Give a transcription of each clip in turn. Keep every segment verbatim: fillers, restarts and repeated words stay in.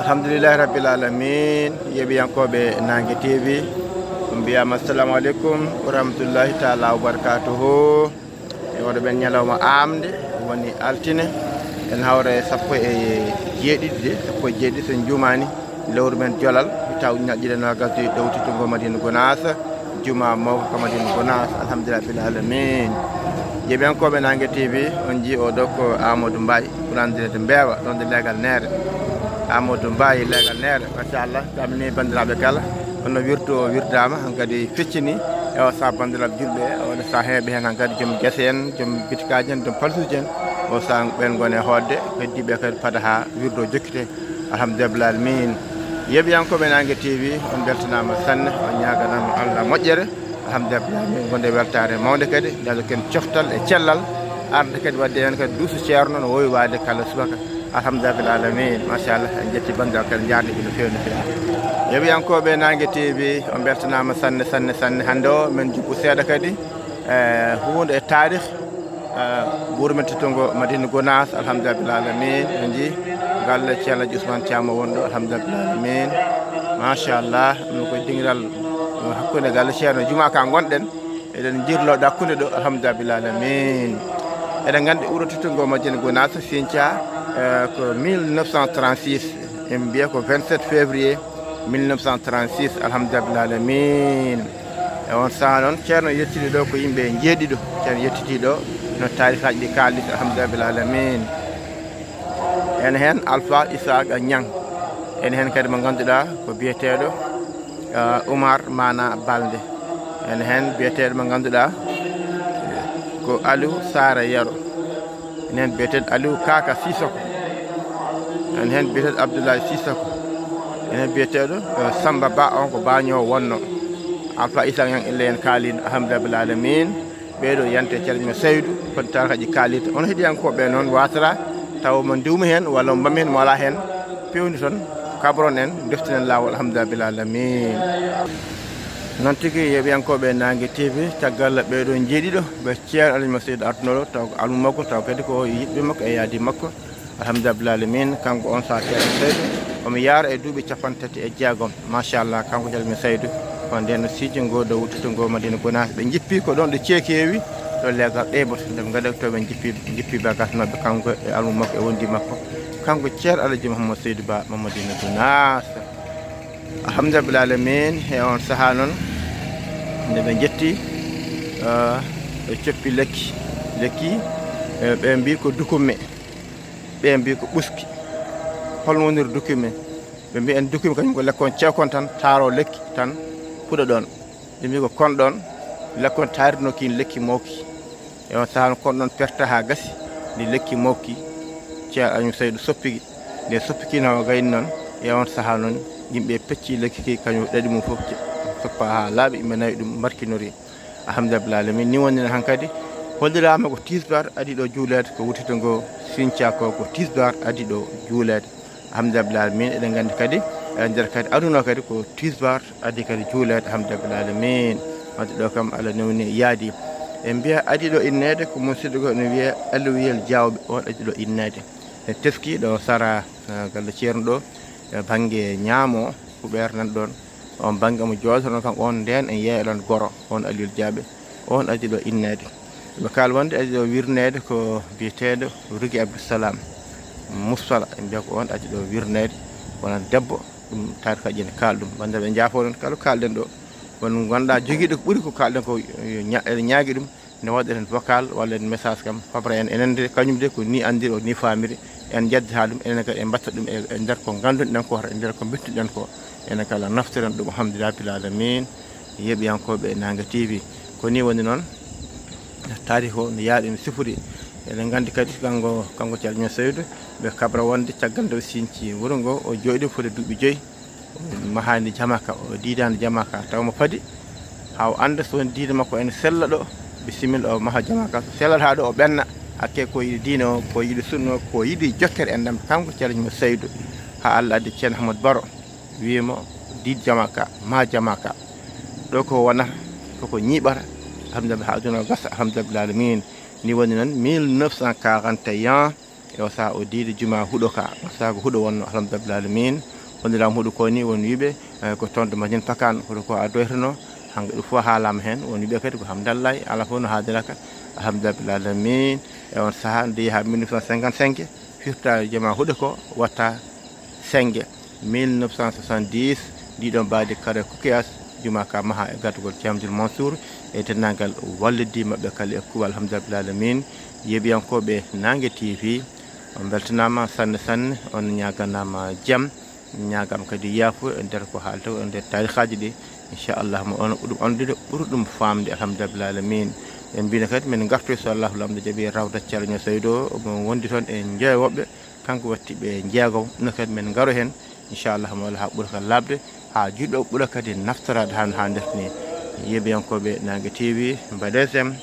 Alhamdulillahi rabbil alamin. Yeɓiyankooɓe Nange T V, on mbiyama assalamu aleykum wa rahmatullahi taala wa barakatuhu. E oɗo ɓen ñalawma aamde, woni altine, en hawra e sappo e jeeɗiɗi de, sappo e jeeɗiɗi so en juumaani, lewru men jolal, taw ñaƴƴiɗe nogas e ɗowtito ngo Madina Gunaas, juma mawka ka Madina Gunaas, alhamdulillahi rabbil alamin. Yeɓiyankooɓe Nange T V, on jii oɗo ko Amadou Mbaye, ɓurandirede Mbeewa, ɗon de leegal Neere. Amadou Mbaye, leegal Neere, machallah, tamini banndiraaɓe kala, kono wirdu o wirdaama, hankadi feccini, e o saha banndiraaɓe julɓe, o woni saha heeɓe heen hankadi joom gese en, joom bitikaaji en, joom palsuuji en, o saha ɓeen ngone hoodde, heddiiɓe kadi pada haa wirdu o jokkite. Alhamdulillahi rabbil alamin. Yeɓiyankooɓe Nange T V, on mbeltanaama sanne, on ñaaganama Allah moƴƴere. Alhamdulillahi rabbil alamin, gonde weltaare mawnde kadi, nde ken coftal e cellal, arde kadi wadde heen kadi duusu ceerno no wowi waade kala subaka. Alhamdulillahi rabbil alamin, machallah, en jetti banndiraaɓe kadi, njaarniɓe no feewi, no feewi. Yeɓiyankooɓe Nange T V, on mbeltanaama sanne, sanne, sanne. Hannde o, men jubbu seeɗa kadi, e huunde e taarih, e, wuuro men teddungo Madina Gunaas, alhamdulillahi rabbil alamin. En njii galle Ceerno Alhaji Ousmane Thiam o wonɗo, alhamdulillahi rabbil alamin. Machallah, ɗum ko dingiral, e, hakkunde galle Ceerno Juma ka ngonɗen. Eɗen njirlo hakkunde ɗo, alhamdulillahi rabbil alamin. Eɗen nganndi wuuro teddungo Madina Gunaas, Sinthiou, e, ko mille neuf cent trente-six, en mbiya ko vingt-sept février mille neuf cent trente-six, alhamdulillahi rabbil alamin. E on saha noon, Ceerno yettini ɗo ko yimɓe jeeɗiɗo. Ceerno yettiti ɗo no taarikaaji ɗi kaaldi, alhamdulillahi rabbil alamin. En heen Alpha Issaaqa Ñaŋ. En heen kadi mo ngannduɗaa ko biyeteeɗo, ah, Oumar Mana Balde. En heen biyeteeɗo mo ngannduɗaa ko Aliou Sara Yero. En heen biyeteeɗo Aliou Kaka Sissoko. En heen biyeteeɗo Abdoulaye Sissoko. En heen biyeteeɗo, eh, Samba Ba, on ko Baño wonno. Alpha Issaaqa Ñaŋ ille en kaalino, alhamdulillahi rabbil alamin. Ɓeeɗo yante Ceerno Saydu, kono taarikaaji kaalirta. On heɗiyankooɓe noon, wasata taw mo ndiwmi heen walla mo mbami heen mo alaa heen, pewni toon, kabron en, deftinen laawol, alhamdulillahi rabbil alamin. Noon tigi, yeɓiyankooɓe Nange T V, caggal ɓeeɗo jeeɗiɗo, ɓe Ceerno Alhaji Saydu artunoɗo, taw ko almu makko, taw kadi ko yiɗɓe makko e yaadi makko. Alhamdulillahi rabbil alamin, kanko on saha Ceerno Saydu, omo yaara e duuɓi capanɗe tati e jeegom. Machallah, kanko Ceerno Saydu, ko nden no Sinthiou ngo, ɗo wuttito ngo Madina Gunaas. Ɓe njippi ko ɗon ɗo ceekeewi, ɗo leegal Ɗeybot, nde ɓe ngaɗa to ɓe njippi, njippi bagas maɓɓe, kanko e almu makko e wondi makko. Kanko Ceerno Alhaji Mouhamadou Saydu Ba mo Madina Gunaas. Alhamdulillahi rabbil alamin, e on saha noon, nde ɓe njetti, eh, ɓe coppi lekki, lekki, eh, ɓe mbi ko dukumme. Ɓe mbi ko ɓuski. Holno woniri dukume? Ɓe mbi en dukume kañum ko lekkon cewkon tan, taaro lekki tan, puɗa ɗon. Ɓe mbi ko kon ɗon, lekkon taarino kin lekki mawki. E on saha kon ɗon perta haa gasi, ndi lekki mawki, Ceerno Alhaji Saydu soppiki. Nde soppiki no gayni noon, e on saha noon, yimɓe pecci lekki ki, kañum ɗaɗi mum fof ce-, soppa haa laaɓi, ɓe nawi ɗum, mbarkinori. Alhamdulillahi rabbil alamin, ni woni hankadi holliraama ko tisbar adi ɗo juuleede, ko wuttito ngo Sinthiou ko, ko tisbar adi ɗo juuleede. Alhamdulillahi rabbil alamin, eɗen nganndi kadi, e nder kadi aduna kadi ko tisbar adi kadi juuleede, alhamdulillahi rabbil alamin. Wadde ɗo kam Allah newni yaadi. En mbiya adi ɗo inneede ko musidɗo go no wiye Alwiyel Diawɓe, on adi ɗo inneede. E teski ɗo sara, eh, galle Ceerno ɗo, e bannge ñaamo, huɓeere nan ɗon. On bannge omo jooɗotono kam on ndeen en yeeɗan goro, on Aliou Diaɓe, on addi ɗo inneede. Ɓe kaal wonde addi ɗo wirneede ko biyeteeɗo Rugi Abdou Salam Moussala, ɓe mbiya ko on addi ɗo wirneede, wonande debbo, ɗum taarikaaji ene kaal ɗum. Banndiraaɓe, njaafo noon kala ko kaalɗen ɗo, won gonɗa jogiiɗo ko ɓuri ko kaalɗen ko, yo ña-, eɗen ñaagi ɗum, ne waɗa en vocal walla en message kam, fabra en, enen de, kañum de ko ni anndiri o, ni faamiri, en njeddata ɗum, enen kadi en mbatta ɗum e, e nder ko ngannduɗen ko, e nder ko mbittuɗen ko, enen kala naftiren ɗum, alhamdulillahi rabbil alamin. Yeeɓiyankooɓe Naange T V, ko ni woni noon, taarih o no yaaɗi, no sifori. Eɗen nganndi kadi kanko, kanko Ceerno Saydu, ɓe kabra wonde caggal nde o sinci wuro ngo, o jooɗi foti duuɓi joyi. Mahani jamaka, o diidani jamaka, taw mo fadi, haa o annda so woni diida makko ene sella ɗo, bisimilla, o maha jamaka, so sellata ɗo, o ɓenna, hakke ko yiɗi diina o, ko yiɗi sunna o, ko yiɗi jokkere enɗam, kanko Ceerno Saydu, haa Allah addi Ceerno Ahmad Baro, wiimo, diid jamaka, maha jamaka, ɗo ko wonata, koko ñiiɓata, alhamdulillah, haa aduna o gasa, alhamdulillah alamin. Ni woni noon, mille neuf cent quarante et un, e o saha o diidi juma huɗo ka, o saha ko huɗo wonno, alhamdulillah alamin. Wondiram huɗo ko ni won wiɓe, eh, ko toon ɗo Madina Pakaan, huɗo ko addoyteno, hannga ɗum fof haalama heen, won wiɓe kadi ko hamdallahi, ala fof no haaldiraka, alhamdulillahi rabbil alamin. E on sahaa nde yaha mille neuf cent cinquante-cinq, firta jama huɗo ko watta senge. Mille neuf cent soixante-dix, ndiɗon mbaadi kare Kukiyas, juma ka maha e gardugol Ceerno Abdul Mansour e denndaangal wallidi maɓɓe kala e kuuɓal, alhamdulillahi rabbil alamin. Yeeɓiyankooɓe Naange T V, on mbeltanaama sanne sanne, on ñaaganama jam, ñaagam kadi yaafo e nder ko haalta ko e nder taarikaaji ɗi. Inchallah, mo on ɓuri ɗum anndude, ɓuri ɗum faamde, alhamdulillahi rabbil alamin. En mbino kadi men ngartoy so Allahu Laamɗo jaɓi rawda Ceerno Saydo, omo wondi toon e jeewoɓe, kanko watti ɓe jeegom, ɗum kadi men ngaro heen, inchallah, mo Allah haa ɓura ka laaɓde, haa juulɓe o ɓura kadi naftoraade haa no haanirta ni. Yeeɓiyankooɓe Naange T V, mbaɗee j'aime,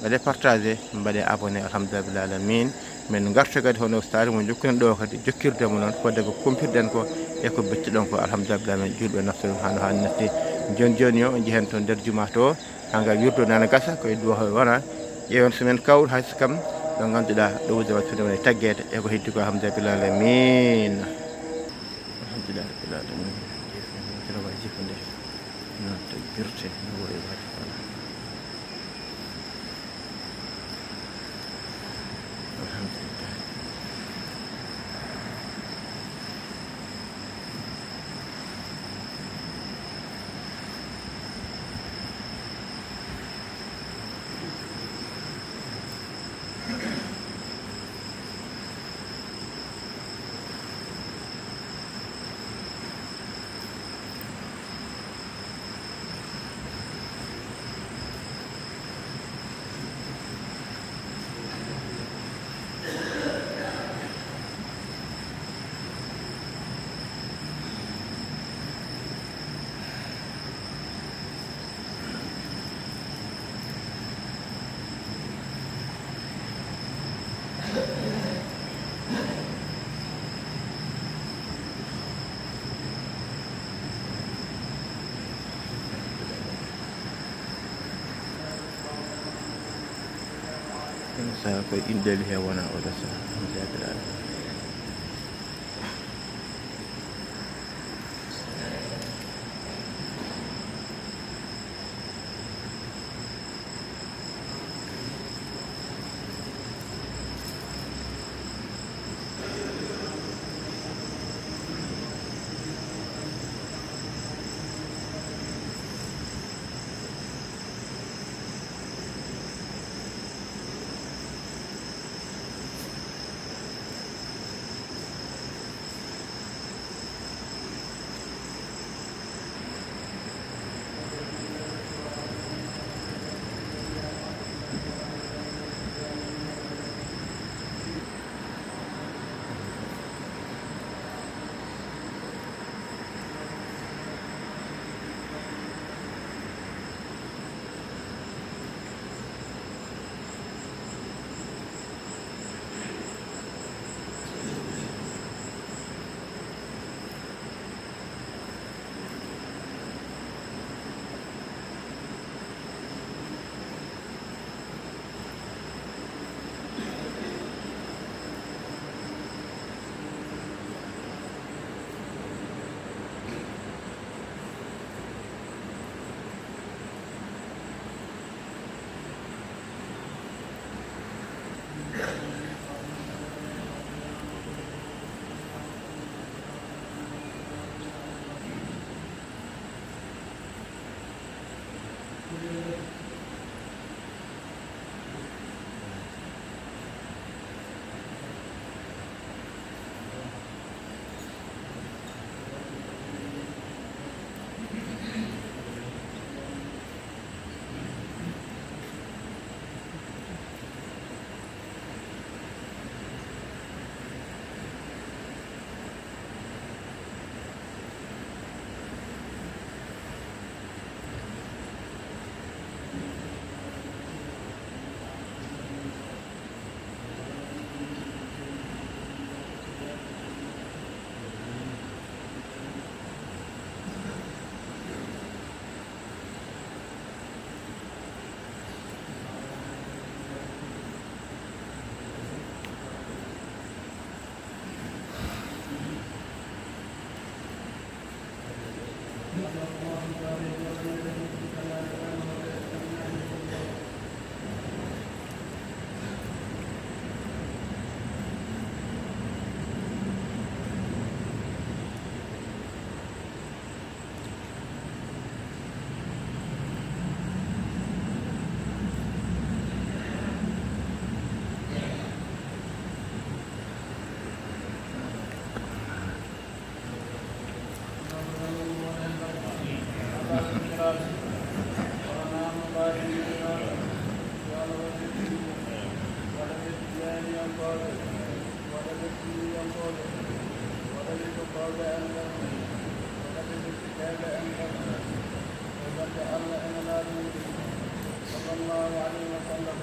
mbaɗee partagé, mbaɗee abonné, alhamdulillahi rabbil alamin. Men ngarta kadi hono ustaade mo jokkuɗen ɗo kadi, jokkirde mo noon, fodde ko kumpirɗen ko e ko beccuɗon ko, alhamdulillahi rabbil alamin, juulɓe nafta ɗum haa no haanirta ni. Jooni jooni o, njehen toon nder juma to, hannga wirdo nana gasa, ko e duwa hoye wona. Ƴeewen so men kawru hay so kam, ɗo ngannduɗaa ɗo wujja wattude woni taggeede e ko heddi ko, alhamdulillahi rabbil alamin. Alhamdulillahi rabbil alamin. Jefnde, jefnde, jefnde. Noon tagbirte, no wayi waade fala. Alhamdulillah. Ɗum saha koye inɗeli he wona oɗo saha. Ɗum jaabiraɗo. صلى الله عليه وسلم.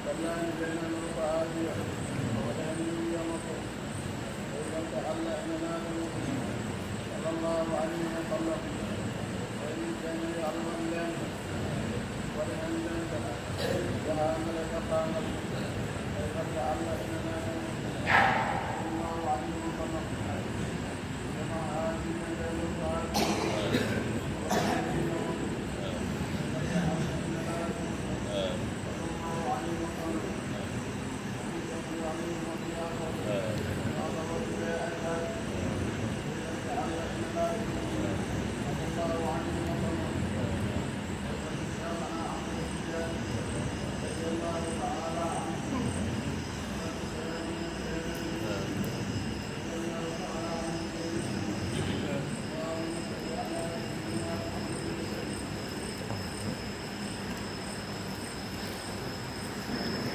Abdallah ibn Zayd ibn Rufa'a, o waɗani ɗum yamako. O yonta Allah e Nulaaɗo mum, sallallahu alayhi wa sallam. O wi, Ceerno, yo Allah waɗ nden, waɗi heen nden, jahaangal e gabbaangal. O yonta Allah e Nulaaɗo mum, sallallahu alayhi wa sallam.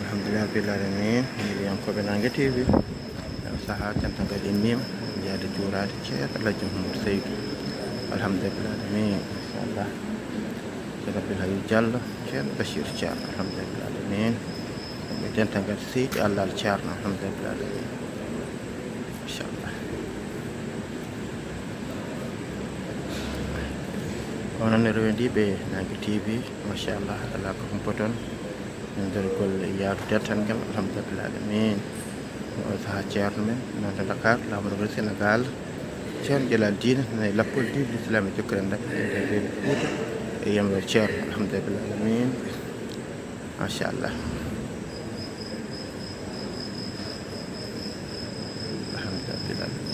Alhamdulillahi rabbil alamin. Yeewiyankooɓe Naange T V, o sahaa dental ngal immiima, yaade juuraade Ceerno Alhaji Mouhamadou Seydou. Alhamdulillahi rabbil alamin. Machallah. Ceerno Abdoul Hayy Diallo, Ceerno Bachir Thiam. Alhamdulillahi rabbil alamin. Dental ngal seydi Allah Thiam. Alhamdulillahi rabbil alamin. Machallah. Onon ne rewendiiɓe Naange T V, machallah, alaa ko humpito toon. E nder golle yaadu dental ngal, alhamdulillahi rabbil alamin. O sahaa Ceerno men, nan to Dakar, laamorgo Senegal, Ceerno Jalal Diine, ne lappol diine Lislaam e jokkere enɗam e nder leydi Fuuta e yamre Ceerno, alhamdulillahi rabbil alamin. Machallah. Alhamdulillahi rabbil alamin.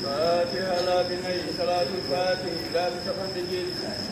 Fatiha laabi nayi, salaatul fatihi laabi capanɗe jeeɗiɗi.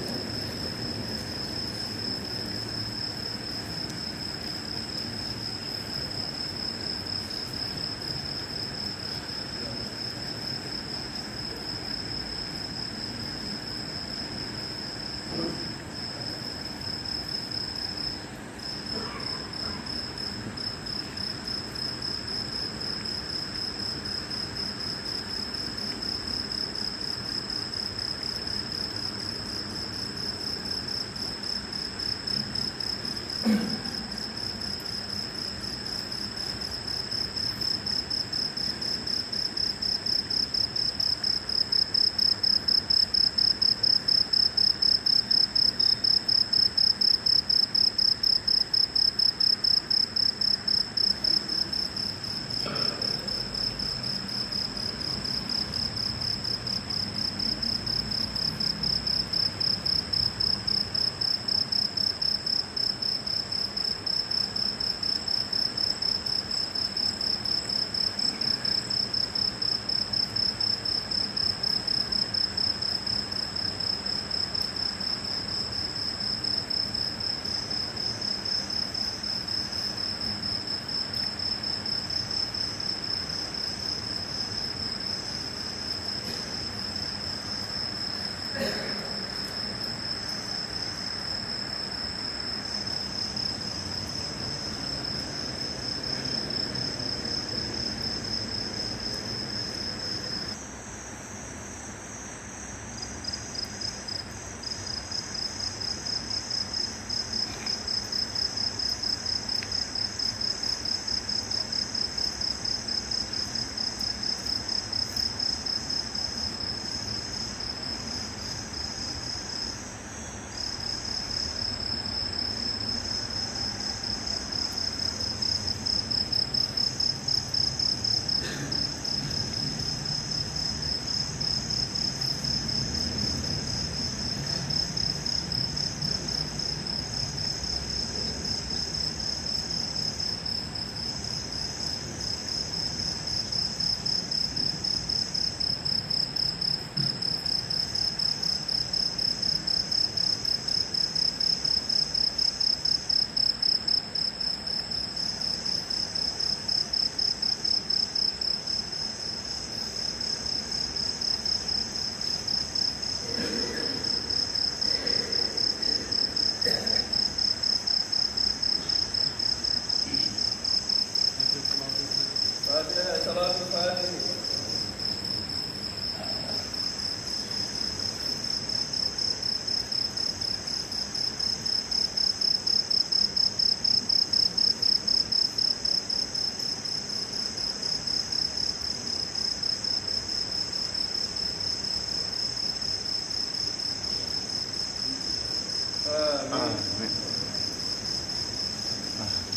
Amin.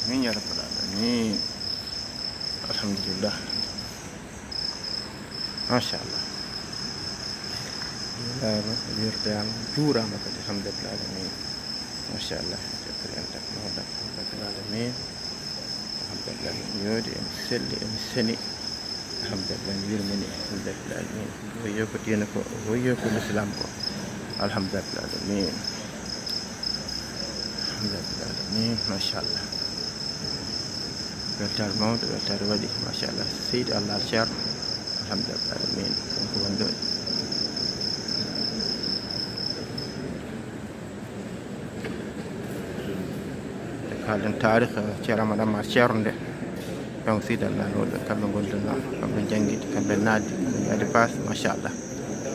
Amin ya rabbal alamin. Alhamdulillah. Machallah. Nulaama, wirdaama, juuraama kadi. Alhamdulillah alamin. Machallah. Jokkere enɗam mawɗam. Alhamdulillah alamin. Alhamdulillah, ene yooɗi, ene selli, ene seni. Alhamdulillah, ene yurmini. Alhamdulillah alamin. Wayyo ko diina ko, wayyo ko l'islam ko. Alhamdulillah alamin. Alhamdulillah alamin. Machallah. Weltaare mawɗo, weltaare waɗi. Machallah. Seydi Allah Ceerno. Alhamdulillah alamin. Kanko woni ɗo. Nde kaalen taarikh, Ceerno Amadou Amar Ceerno nde. Kanko Seydi Allah Laanɗo, kamɓe ngondunoo, kamɓe njanngidi, kamɓe naatdi, kamɓe mbaɗi paas, machallah.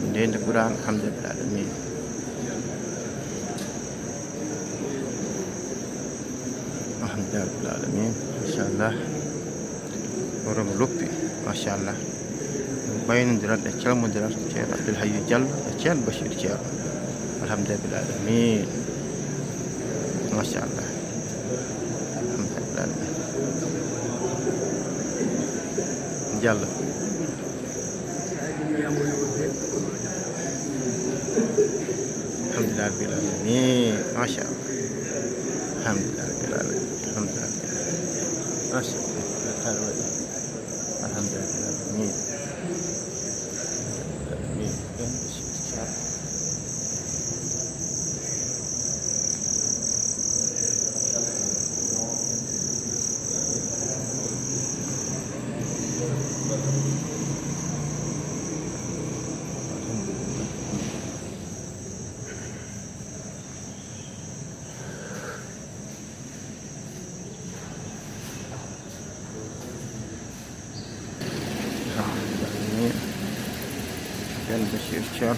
Nde nde Quraan, alhamdulillah alamin. Alhamdulillah alamin, machallah. Hoore mo loppi, machallah. Baynondiral e calmondiral Ceerno Abdoul Hayyu Diallo e Ceerno Bachir Ceerno. Alhamdulillah alamin. Machallah. Alhamdulillah alamin. Diallo. Alhamdulillah rabbil alamin. Machallah. Alhamdulillah rabbil alamin. Alhamdulillah. Machallah. Alhamdulillah. Amin. Amin. Alhamdulillah. Ben Bachir Thior.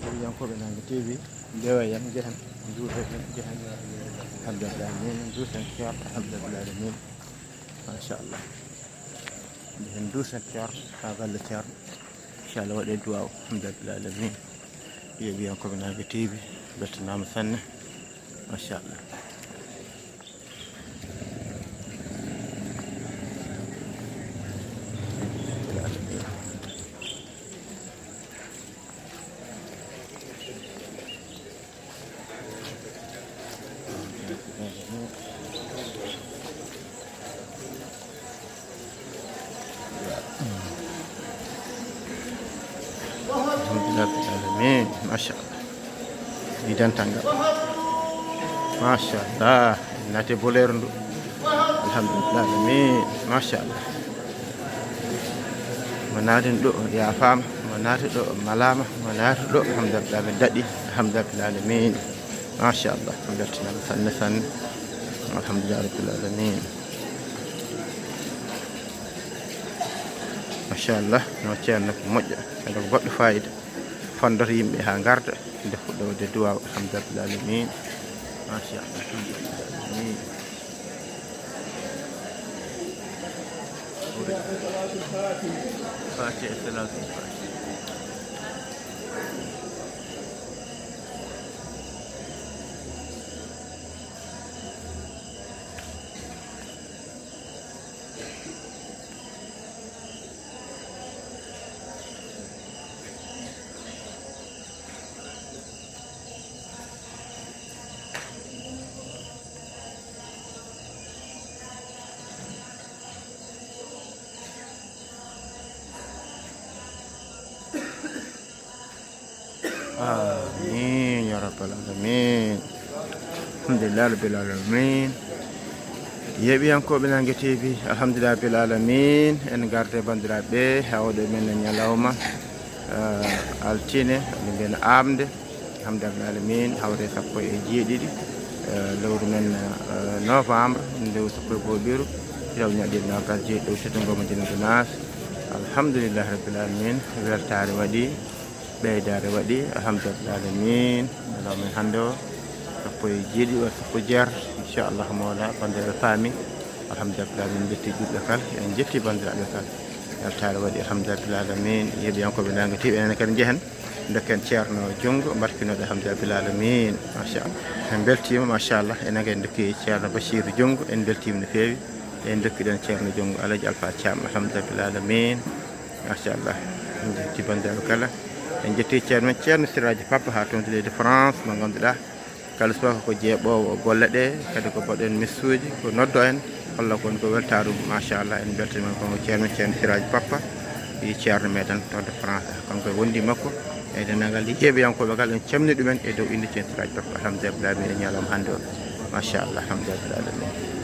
Yeewiyankooɓe Naange T V, ndewa yen, njehen, njuuren, njehen. Alhamdulillah, min njuuren, ceerno, alhamdulillah, min. Machallah. Njehen njuuren, ceerno, haa galle ceerno. Inchallah, waɗee duwaaw, alhamdulillah, min. Yeewiyankooɓe Naange T V, mbeltanaama sanne. Machallah. Alhamdulillah rabbil alamin. Machallah. Ɗi dental ngal. Machallah. Naate boleer ndu. Alhamdulillah alamin. Machallah. Mo naatini ɗo yaafaama, mo naati ɗo malaama, mo naati ɗo, alhamdulillah, min daɗi. Alhamdulillah alamin. Machallah. Min beltinaama sanne, sanne. Alhamdulillah rabbil alamin. Machallah, no ceerno ko moƴƴo, kadi ko baɗɗo fayida. Fonndoto yimɓe haa ngarda, nde fuɗɗoode duwaaw, alhamdulillah alamin. Machallah, alhamdulillah alamin. Fatiha, salatul Fatiha. Amin ya rabbal alamin. Alhamdulillah rabbil alamin. Yeeɓiyankooɓe Nange T V, alhamdulillahi rabbil alamin. En garde banndiraaɓe ɓe haa oɗo men ñalawma, eh, altine, min mbiyen aamde. Alhamdulillahi rabbil alamin, hawre sappo e jeeɗiɗi, eh, lewru men, eh, novembre, ndewu sappo e gohoɓiru, hirawñaɗi nogas jeeɗiɗo, teddugo Madina Gunaas. Alhamdulillahi rabbil alamin, weltaare waɗi, ɓeydaare waɗi, alhamdulillahi rabbil alamin. Ñalawma men hannde o, sappo e jeeɗiɗi wa sappo e jeer, inchallah mawla, banndiraaɓe faami. Alhamdulillahi rabbil alamin, min njetti juulɓe kala, en njetti banndiraaɓe kala. Weltaare waɗi, alhamdulillahi rabbil alamin. Yeeɓiyankooɓe Nange T V, enen kadi njehen, ndokken Ceerno junngo, mbarkinoɗo, alhamdulillahi rabbil alamin. Machallah. En mbeltiima, machallah. Enen kadi ndokki Ceerno Bachiru junngo, en mbeltiima no feewi. En ndokkiɗen Ceerno junngo, Alhaji Alfa Caam, alhamdulillahi rabbil alamin. Machallah. En njetti banndiraaɓe kala. En njetti Ceerno men, Ceerno Siraaji Papa, haa toon to leydi France, mo ngannduɗaa, kala subaka ko jeeɓoowo golle ɗe, kadi ko mbaɗen missuuji, ko noddo en, holla kon ko weltaaru, machallah, en mbeltanii mo, ko Ceerno, Ceerno Siraaji Papa, yi Ceerno meɗen toon to France, kanko e wondi makko, e denndaangal yeeɓiyankooɓe kala, en calmini ɗumen e dow innde Ceerno Siraaji Papa, alhamdulillahi rabbil alamin, e ñalawma hannde o, machallah, alhamdulillahi rabbil alamin.